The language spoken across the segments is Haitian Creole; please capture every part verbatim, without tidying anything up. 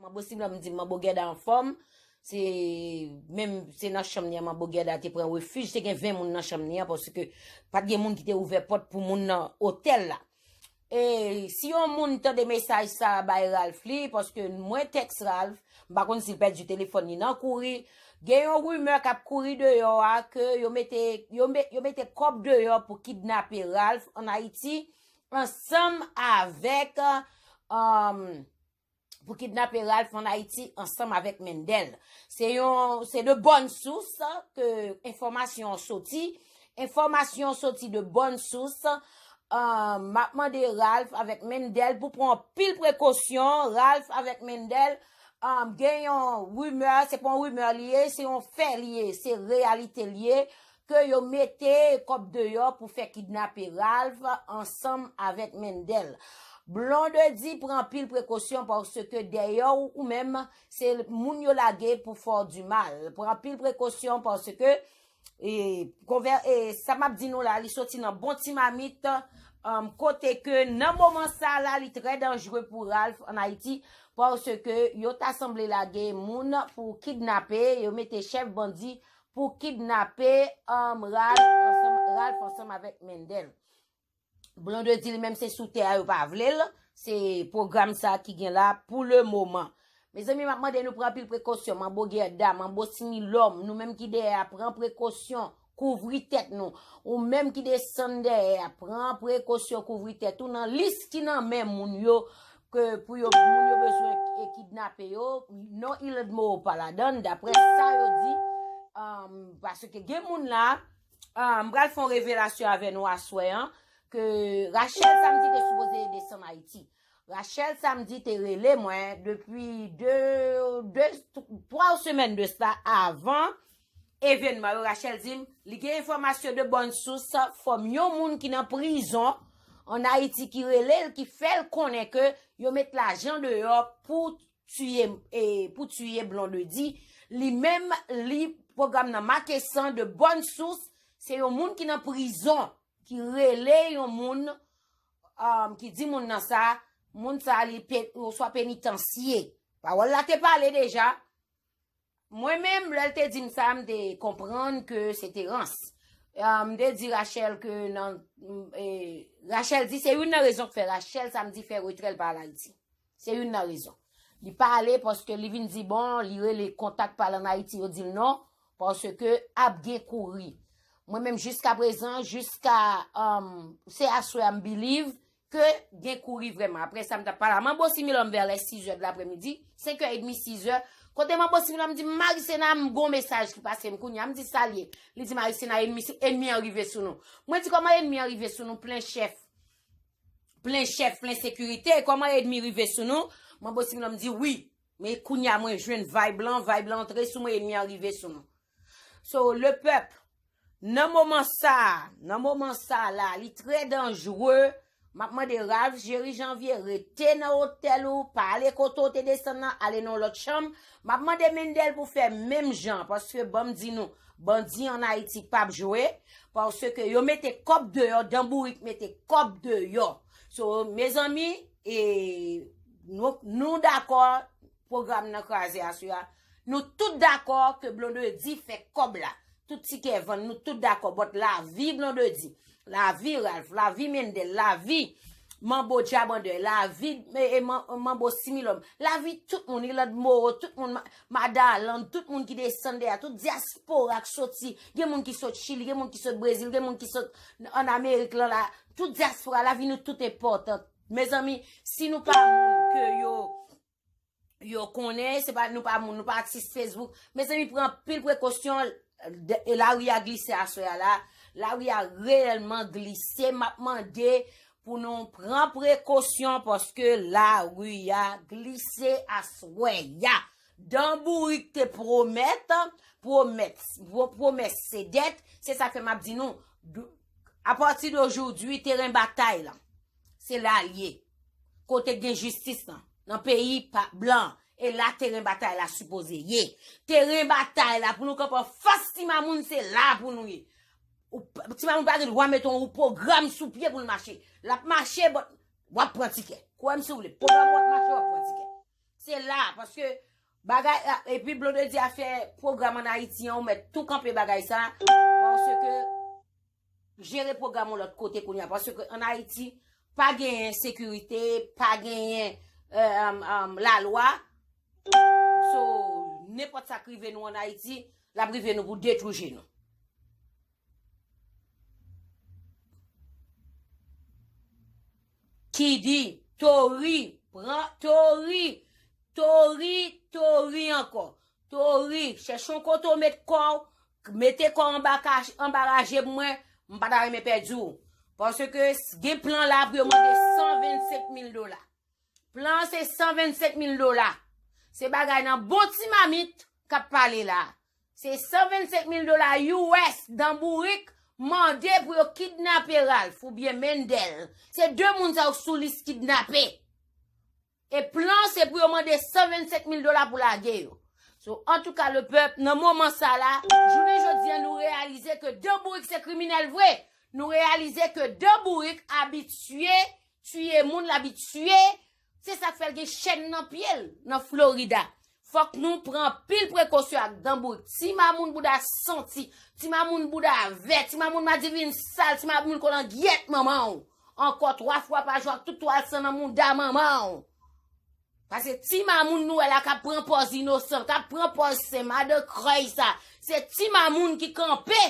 Manbo Simlòm di Manbo Gèda anfòm. Se menm se nan chanm li an Manbo Gèda te pran refij. Te gen ven moun nan chanm li an paske pa t gen moun ki te ouvè pòt pou moun nan otèl la. E si yon moun tande mesaj sa a bay Ralph li, paske mwen tèks Ralph, m pa konn si l pèdi telefòn li nan kouri. Gen yon rimè k ap kouri deyò a ke yo mete, yo, me- yo mete kòb deyò pou kidnape Ralph ann Ayiti ansanm avèk um, pou kidnape Ralph ann Ayiti ansanm avèk Mendel. Se yon se de bòn sous ke enfòmasyon an soti. Enfòmasyon an soti de bòn sous. Uh, m ap mande Ralph avèk Mendel pou pran anpil prekosyon. Ralph avèk Mendel um, gen yon rimè, se pa yon rimè li ye, se yon fè li ye, se reyalite li ye. Ke yo mete kòb deyò pou fè kidnape Ralph ansanm avèk Mendel. Blondedy pran anpil prekosyon paske dèyè w ou menm se moun yo lage pou fè w di mal. Pran anpil prekosyon paske e, konvè, e, sa m ap di nou la, li soti nan bon ti mamit. Um, kote ke nan moman sa la, li trè danjere pou Ralph ann Ayiti paske yo ta sanble lage moun pou kidnape, yo mete chèf bandi pou kidnape um, Ralph ansanm, Ralph ansanm avèk Mendel. Blondedy li menm se sou tè a yo pa vle l. Se pwogram sa ki gen la pou le moman. Mezanmi, m ap mande nou pran anpil prekosyon. Manbo Gèda, Manbo Similòm, nou menm ki dèyè a, pran prekosyon, kouvri tèt nou. Ou menm ki desann dèyè a, pran prekosyon, kouvri tèt ou nan lis ki nan men moun yo ke pou yo moun yo bezwen e kidnape yo. Non, Ilad Moreau pa ladan, daprè sa yo di. Um, paske gen moun la, um, m pral fè yon revelasyon avè nou aswè an, ke Rachel Samedi te sipoze desann Ayiti. Rachel Samedi te rele mwen depi de, de, twa semèn de sa avan evenman yo. Rachel di m, li gen enfòmasyon de bòn sous, fò m yon moun ki nan prizon ann Ayiti ki rele l, ki fè l konnen ke yo met lajan deyò pou tiye, e, pou tiye Blondedy. Li menm, li pwogram nan make san de bòn sous, se yon moun ki nan prizon, ki rele yon moun, um, ki di moun nan sa, moun sa li pe, oswa penitansye. Pawòl la te pale deja. Mwen menm, lè l te di m sa, m te konprann ke se te rans. Um, m te di Rachel ke nan, e, Rachel di se youn nan rezon k fè Rachel Samedi fè retrè l pa al Ayiti. Se youn nan rezon. Li pa ale paske li vin di bon, li rele kontak pa l ann Ayiti, yo di l non, paske ap gen kouri. Mwen menm jiska prezan, jiska, um, se aswè a m believe ke gen kouri vrèman. Apre sa, m t ap pale a Manbo Similòm vè lè sizè de lapremidi, senk è edmi, sizè. Kote Manbo Similòm di m, Marisena, m gon mesaj ki pase m kounye a, m di sa l ye. Li di Marisena, enmi, enmi an rive sou nou. Mwen di kòman enmi an rive sou nou, plen chèf. Plen chèf, plen sekirite, kòman enmi rive sou nou? Manbo Similòm di wi. Men kounye a mwen jwenn vibe lan, vibe lan antre sou mwen, enmi an rive sou nou. So, le pèp, nan moman sa, nan moman sa la, li trè danjere. M ap mande Ralph Jerry Janvier, rete nan otèl ou, pa ale kote w te desann nan, ale nan yon lòt chanm. M ap mande Mendel pou fè menm jan, paske ban m di nou, bandi ann Ayiti p ap jwe, paske yo mete kòb deyò, Dan Bourik mete kòb deyò. So, mezanmi, e, nou, nou dakò, pwogram nan kraze aswè a. Nou tout dakò ke Blondedy fè kòb la. Tout tikè vann, nou tout dakò. But lavi Blondedy, lavi Ralph, lavi Mendel, lavi Manbo Djabandè, lavi e, e, Man- Manbo Similòm, lavi tout moun, Ilad Moreau, tout moun, Ma- Madaland, tout moun ki desann dèyè, tout dyaspora k soti, gen moun ki sot Chili, gen moun ki sot Brezil, gen moun ki sot ann Amerik lan la, tout dyaspora, lavi nou tout enpòtan. Mezanmi, si nou pa moun ke yo yo konnen, se pa, nou pa moun, nou pa atis Facebook. Mezanmi, pran anpil prekosyon, de- e lari a glise aswè a la. Lari a reyèlman glise. M ap mande pou nou pran prekosyon paske lari a glise aswè a. Dan Bourik te pwomèt, pwomèt, pwo- pwomès se dèt. Se sa fè m ap di nou, dou- apati de jodi, teren batay la, se la l ye. Kote gen jistis lan, nan peyi pa blan, e la teren batay la sipoze ye. Teren batay la pou nou kanpe anfas ti mamoun, se la pou nou ye. Ou p- ti mamoun pa gen dwa mete yon pwogram sou pye pou l mache. L ap mache, but w ap pran tikè. Kwè m si w vle, pwogram w ap mache, w ap pran tikè. Se la, paske bagay, epi Blondedy a fè pwogram ann Ayiti an, ou mèt tou kanpe bagay sa, paske jere pwogram yon lòt kote kounye a, paske ann Ayiti, pa genyen sekirite, pa genyen, euh, um, um, lalwa. So, nenpòt sa k rive nou ann Ayiti, l ap rive nou pou detwi je nou. Ki di, Tori, pran Tori, Tori, Tori ankò. Tori, chèche yon kote w met kò w, mete kò w anba ka-, anba raje pou mwen, m pa ta renmen pèdi w. Paske s-, gen plan la pou yo mande san vennsenk mil dola. Plan an se san vennsenk mil dola. Se bagay nan bon ti mamit k ap pale la. Se san vennsenk mil dola U S Dan Bourik mande pou yo kidnape Ralph oubyen Mendel. Se de moun sa yo sou lis kidnape. E plan se pou yo mande san vennsenk mil dola pou lage yo. So, antouka, le pèp, nan moman sa la, jounen jodi a, nou reyalize ke Dan Bourik se kriminèl vre. Nou reyalize ke Dan Bourik abitye tiye moun, l abitye. Se sa k fè l gen chèn nan pye l nan Florida. Fòk nou pran anpil prekosyon ak Dan Bourik. Ti mamoun bouda santi, ti mamoun bouda vè, ti mamoun madivin sal, ti mamoun kolangyèt manman w. Ankò twa fwa pa jou ak tout twal san nan mouda manman w. Paske ti mamoun nou wè la k ap pran pòz inosan, k ap pran pòz sen, madan krèy sa. Se ti mamoun ki kanpe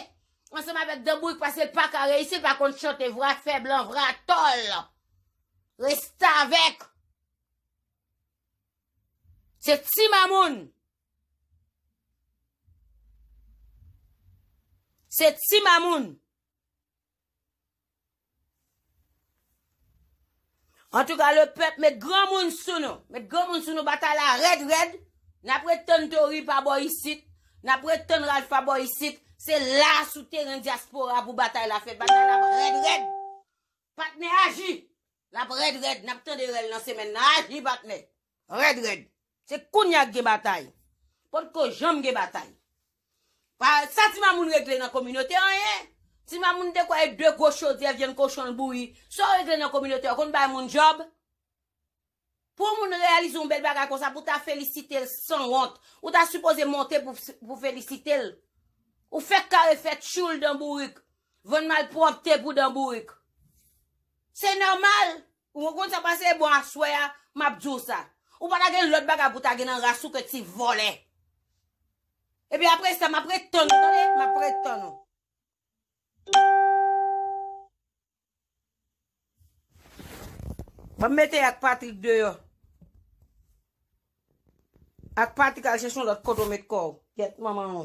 ansanm avèk Dan Bourik paske l pa ka reyisi, l pa konn chante, vra fè blan, vra tòl. Restavèk. Se ti mamoun. Se ti mamoun. Antouka, le pèp, met granmoun sou nou. Met granmoun sou nou, batay la rèd, rèd. N ap ret tann Tori pa bò isit. N ap ret tann Ralph pa bò isit. Se la sou teren dyaspora pou batay la fèt. Batay la ap rèd, rèd. Patnè aji. L ap rèd, rèd. N ap tande rèl nan semèn nan. Aji, patnè. Rèd, rèd. Se kounye a k gen batay. Potko janm gen batay. Pa, sa ti mamoun regle nan kominote anyen. Ti mamoun te kwè e de gwo chodyè vyann kochon l bouyi. Sa w regle nan kominote a, w konn bay moun djòb? Pou yon moun reyalize yon bèl bagay konsa, pou w ta felisite l sanwont. Ou ta sipoze monte pou, pou felisite l. Ou fèk kare fè tchoul Dan Bourik. Vann malpwòpte pou Dan Bourik. Se nòmal. Ou konn sa pase bon aswè a, m ap di w sa. Ou pa ta gen lòt bagay pou ta gen nan ras ou ke ti vòlè. Epi apre sa, m ap ret tann ou, tande? M ap ret tann ou. M ap mete ak Patrick deyò. Ak Patrick al chèche yon lòt kote w met kò w. Gyèt manman w.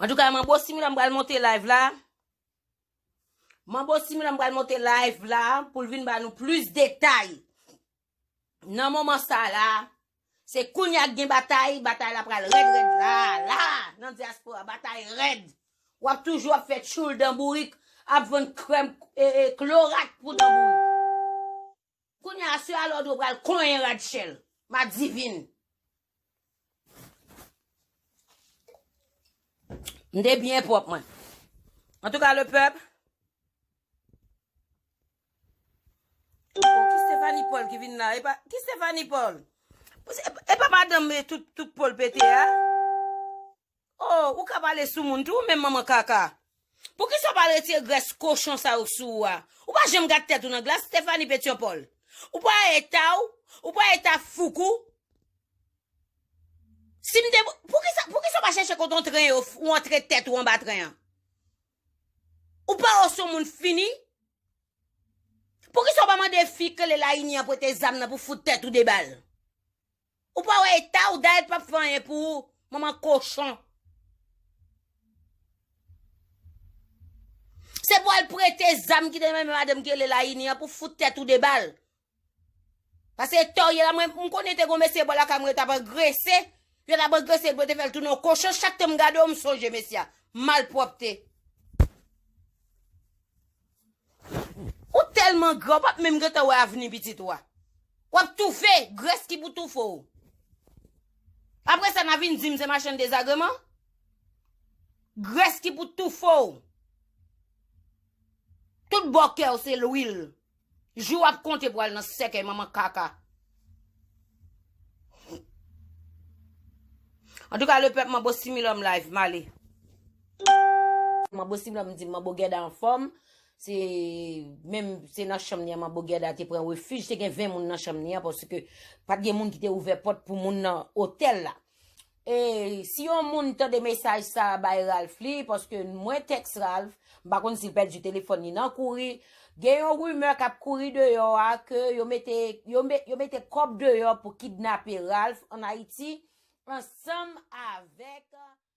Antouka, Manbo Simila m pral monte live la. Manbo Simila m pral monte live la pou l vin ba nou plis detay. Nan moman sa la, se kounye a k gen batay, batay la pral rèd, rèd la, la, nan dyaspora, batay rèd. W ap toujou ap fè tchoul Dan Bourik, ap vann krèm, e, e, klorat pou Dan Bourik. Kounye a, se alòd yo pral konyen Rachel, madivin. M te byen pwòp, mwen. Antouka, le pèp. Oh, ki Stephanie Paul ki vin la? E pa, ki Stephanie Paul? E, e pa madanm, e, tout, tout Paul pete a? Oh, ou ka pale sou moun tou, ou menm manman kaka. Poukisa w pa retire grès kochon sa yo sou ou a? Ou pa janm gad tèt ou nan glas, Stephanie Petyonpòl? Ou pa eta w, ou pa eta fouk ou? Si m te, poukisa, poukisa w pa chèche kote yon tren yo, ou antre tèt ou anba tren an? Ou pa wè w se yon moun fini? Poukisa w pa mande fi k rele Layini an prete zam nan pou fout tèt ou de bal? Ou pa wè eta w, Dayèt p ap fè anyen pou ou, manman kochon. Se pou al prete zam ki te nan men madanm ki rele Layini an pou fout tèt ou de bal. Paske eta w ye la, mwen, m konnen te gon mesye bò lakay mwen yo t ap agrese, yo t ap agrese l pou yo te fè l tounen yon kochon, chak tan m gade w, m sonje mesye a. Malpwòpte. Ou tèlman gran, w p ap menm gentan wè avni pitit ou a. W ap toufe, grès ki pou toufe w. Apre sa, n a vin di m se machann dezagreman. Grès ki pou toufe w. Tout bò kè w se lwil. Jou ap konte pou al nan sèkèy manman kaka. Antouka, lepèp, Manbo Similòm live, m ale. Manbo Similòm di Manbo Gèda anfòm. Se menm, se nan chanm li an Manbo Gèda te pran refij. Te gen ven moun nan chanm li an paske pa t gen moun ki te ouvè pòt pou moun nan otèl la. E si yon moun tande mesaj sa a bay Ralph li, paske mwen tèks Ralph, m pa konn si l pèdi telefòn li nan kouri. Gen yon rimè k ap kouri deyò a ke yo mete, yo, me- yo mete kòb deyò pou kidnape Ralph ann Ayiti ansanm avèk